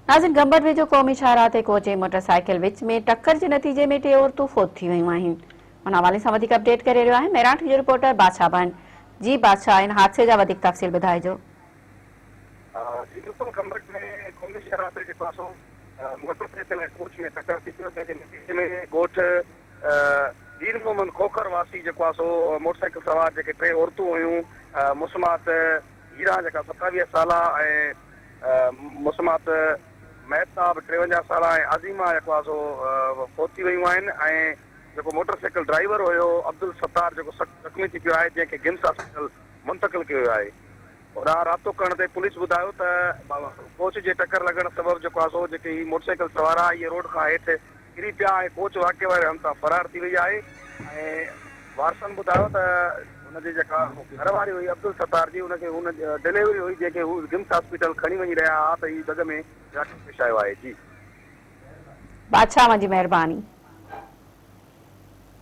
ناظرين گمبٽ ويجهو قومي شاهراهه تي ڪوچ ۽ موٽر سائيڪل وچ ۾ ٽڪر جي نتيجي ۾ ٽي عورتون فوت ٿي ويون آهن ان حوالي سان وڌيڪ اپڊيٽ ڪري رهيو آهي ميراٺ جو رپورٽر بادشاهه بند جي بادشاهه ان حادثي جا وڌيڪ تفصيل ٻڌائجو. جي بلڪل گمبٽ ۾ قومي شاهراهه تي جيڪو آهي سو موٽر سائيڪل ۽ ڪوچ ۾ ٽڪر ٿي پيو جنهن جي نتيجي ۾ ڳوٺ دين محمد کوکر واسي جيڪو آهي سو موٽر سائيڪل سوار جيڪي ٽي عورتون هيون مسمات هيران جيڪا 27 سالا ۽ مسمات مهتاب 53 سالا ۽ عظيمه جيڪو آهي سو فوت ٿي ويون آهن ۽ جيڪو موٽر سائيڪل ڊرائيور هيو عبدالستار جيڪو سخت زخمي ٿي پيو آهي جنهن کي گمس هاسپيٽل منتقل ڪيو ويو آهي. هوڏانهن رابطو ڪرڻ تي پوليس ٻڌايو ته ڪوچ جي ٽڪر لڳڻ سبب جيڪو آهي سو جيڪي هي موٽر سائيڪل سوار آهي اهي روڊ کان هيٺ ڪري پيا ۽ ڪوچ واقعي واري هنڌ تان فرار ٿي وئي آهي ۽ وارثن ٻڌايو ته هن جي جيڪا گهر واري هئي عبدالستار جي ان کي هن ڊليوري هئي جنهن کي هو گمس هاسپيٽل کڻي وڃي رهيا ها ته هي دڳ ۾ واقعو پيش آيو آهي جي. بادشاهه اوهان جي مهرباني.